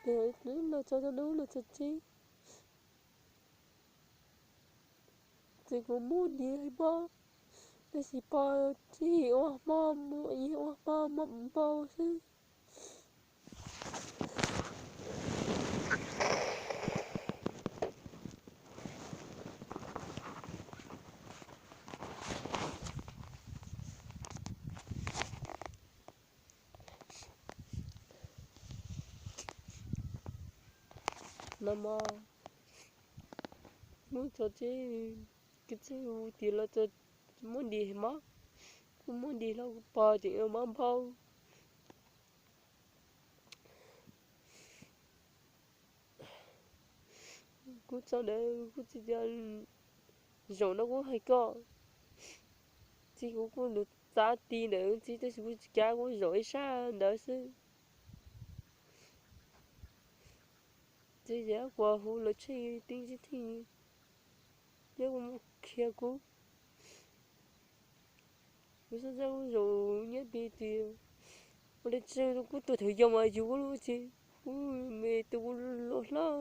Los txog tau hnub los txog tsev, txiv kuv muaj nyiaj mob, tab sis pog txib ua mob, ua mob npau xwb. No mas, hnub txog tsev, kuv txiv hu tias los txog, muab ntim mob, kuv muab ntim hlo kuv pog tseem mob npau. Kuv txog ntawd kuv txiv tias, zaum no kuv hais koj, txiv kuv kuj lus txav ti ntawd txiv tab sis kuv tsis kav, kuv zaum ib sab ntawd xwb. Txiv yam kuas hu los tsheej tib tib theej, thiab kuv mus qhia kuv, kuv xav xav kuv zaum nyob ti tias, ua li tsis kuv tuag thaum yau mas yus kuv lub txiv, kuv me tus kuv luag hlob,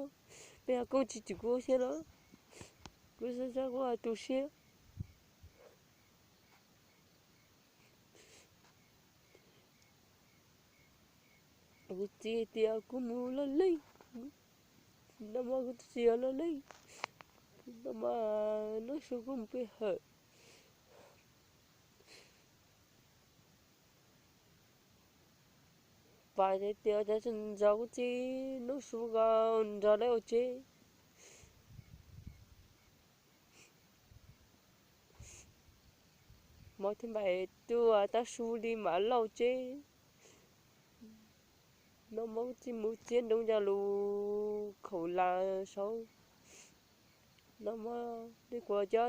peb yog koob tsis twm kuv ua siab los, kuv xav xav kuv tu siab. Kuv txiv tias kuv mus loj leej, no mas kuv twb tsis yog loj leej, no mas noj su kuv mus pe hawm. Pab tias cov ntxov kuv txiv noj su ko nrog lawv ua tsev. Mov thiab npaim tuaj tab su li mam lauj tsev. No mas kuv txiv mus txiav ntoo coj lus khaum las saud. No mas li kuas cov,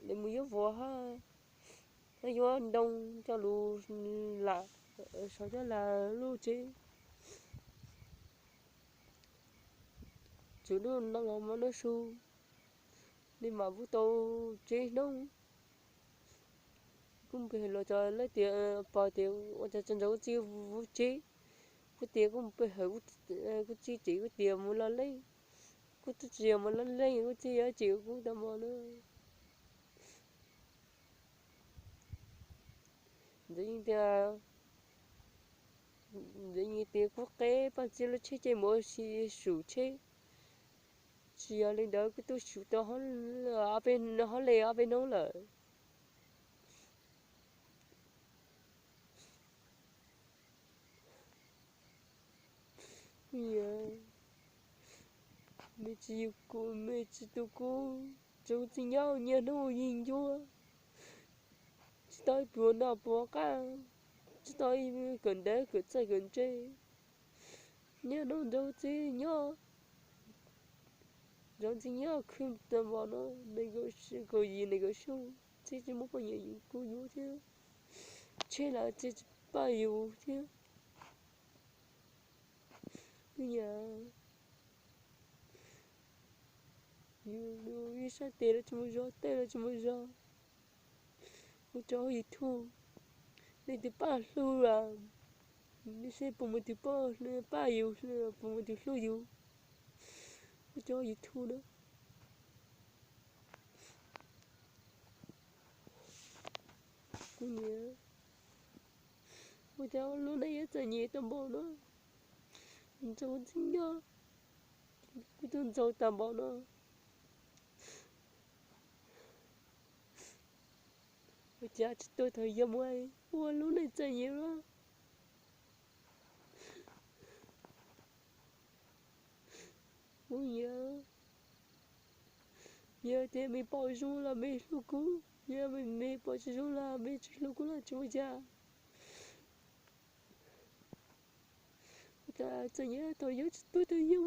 li mus yuav vuas hab, yuav ntoo coj lus lam, saum cov las lub tsev. Txug lub no los mas noj su, li mam vuv tau tsev hnub. Kuv pe hawm los txog lawv tias, pog tias ua cas txog ntawd kuv txiv vuv tsev. Kuv tias kuv pe hawm, kuv txiv cem kuv tias mus loj leej. Kuv twb tsis yog mus loj leej, kuv txiv yuav cem kuv tau mos na. Ntxawm yeej tias, ntxawm yeej tias kuv qeb paj txiv lub tsheb ces mus ua si sum tsheb. Tsis yog li ntawd kuv twb sum tau ob peb, hauv le ob peb hnub lawm. Kuv yog, me tsis yug kuv, me tsis tu kuv, tsuas txiv nyob nyiaj hnub yeej ncuab, tsis tau ib pluag noj pluag qab, tsis tau ib kawm ntev kawm txaij kawm ntse. Nyob no nrog txiv nyob, nrog txiv nyob khwv tag npaum no, nees nkaum yim nees nkaum xyoo, txiv tsis muaj poj niam yus kuv yuav thiab, tsheb los txiv tsis pab yus thiab. Kuv yog, yus ib sab tes los tsis muaj zog, tej los tsis muaj zog. Kuv tso YouTube, leej twg pab hlub los, seb puas muaj tus pab, pab yus, puas muaj tus hlub yus. Kuv tso YouTube na. Kuv niam, ua cas lub neej yuav txom nyem tau npaum no, nrog kuv txiv nyob, kuv twb ntxaug tag npaum no. Ua cas tsis tuag thaum yau mus ua lub neej txom nyem los. Kuv yog, yog tias me pom zoo los me hlub kuv, yog me pom tsis zoo los me tsis hlub kuv los tsis ua cas. Ua cas txom nyem thaum yau tsis tuag thaum yau.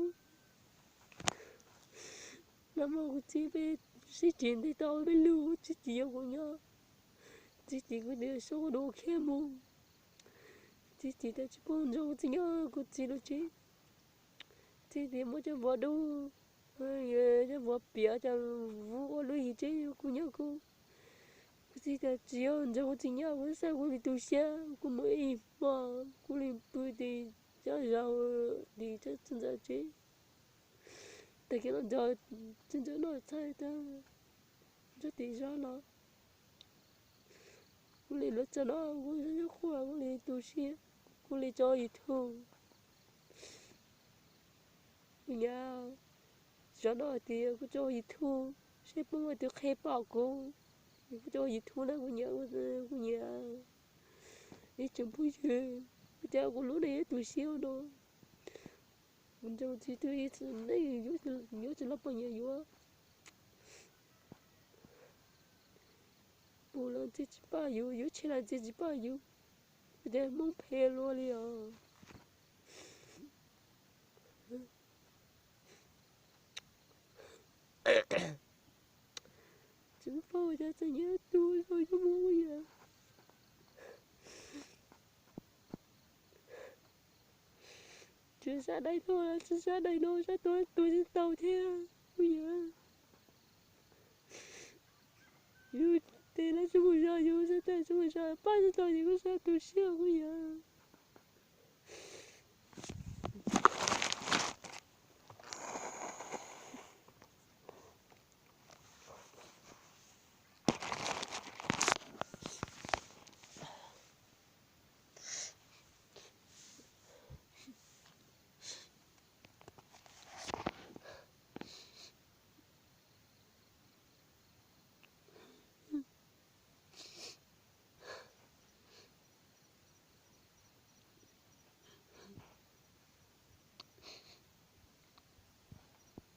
Nag hmo kuv txiv peb sib tsis ntev tau peb lug, txiv tsis yuav kuv nyob, txiv tsis kuv tias sub dua khiab mus, txiv tsis tas tsis pub nrog kuv txiv nyob kuv txiv lub tsev, txiv tias muab cov vov dub, cov vov piam coj vuv ua lub his tsev kuv nyob kuv. Kuv txiv tias tsis yuav nrog kuv txiv nyob, kuv xav kuv li tu siab, kuv mus ib hmo, kuv li pw ti Cov zaus tis txawj ntxaws tsev, tag kis los nrog txawj ntxaws noj txhaj tag, ntsuab tis zog los. Kuv li lub txog no kuv nyob qhuav kuv li tu siab, kuv li tso YouTube. Kuv nyiam, zaum no hais tias kuv tso YouTube seb puas muaj tus qhia pom kuv. Kuv tso YouTube na kuv nyiam, kuv nyiam ib tsoom phooj ywg, kuv cas kuv lub neej yuav tu siab no. Kuv nco txiv twb ib txwm neej yuav tsis los poj niam yuav. Pum los txiv tsis paj yus, yuav tshe los txiv tsis paj yus. Kuv cas Hmoob phem luaj li os. Tsis paub cas txom nyem tu zoo yus mus yam. Tsis sab dai tuaj, tsis sab dai no sab tuaj tuaj tsis tau thiab kuj yam. Yus tes lawv tsis mus zog, yus sab tes tsis mus zog, pab tsis tau ces kuj sab tu siab kuj yam.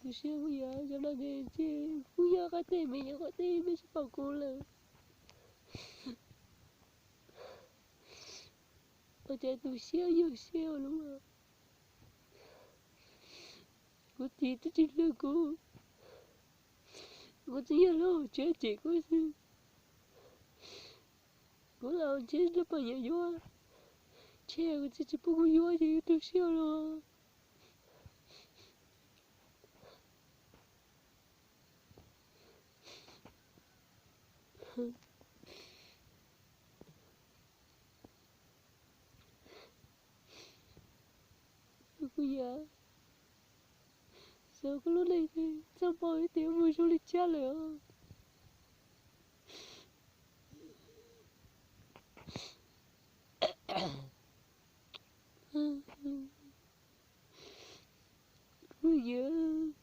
Tu siab kuj yam, cov no ces kuj yog qhov tej me nyuam qhov tej me tsis pom kuv lawm. Ua cas tu siab yug siab ua luaj. Kuv txiv twb tsis hlub kuv, kuv txiv yog hlub hauv tsev cem kuv xwb. Kuv los ntsib lub poj niam yuav, ntshe kuv txiv tsis pub kuv yuav ces yuav tu siab ua luaj. Kuv yam, xyov kuv lub neej txaj muag ib tias mus zoo li cas lawm. Kuv yam.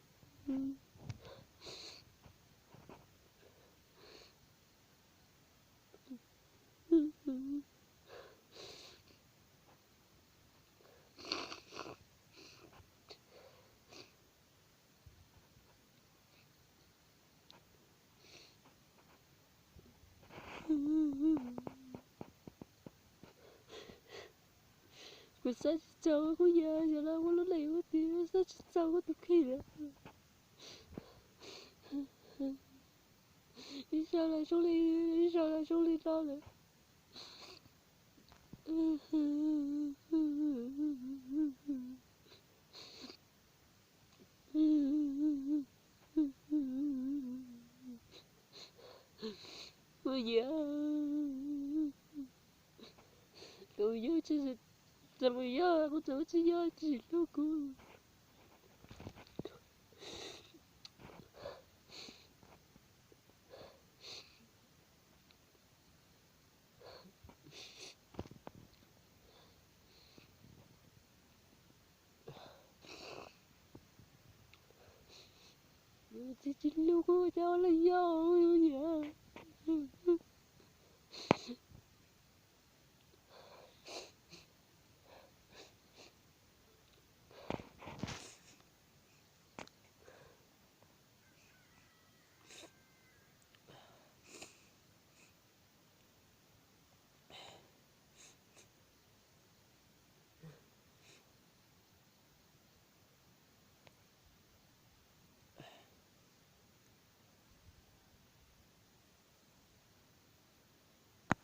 Kuv xav tsis txog kuv yam, yog los kuv lub neej ua tias xav tsis txog kuv tus kheej lawm. Ib zaug los zoo li, ib zaug los zoo li no lawm. Kuv yam, tus yog tsis, txawm mus yog kuv txawm tsis yog tsis hlub kuv. Txiv tsis hlub kuv cas ua li yog yam.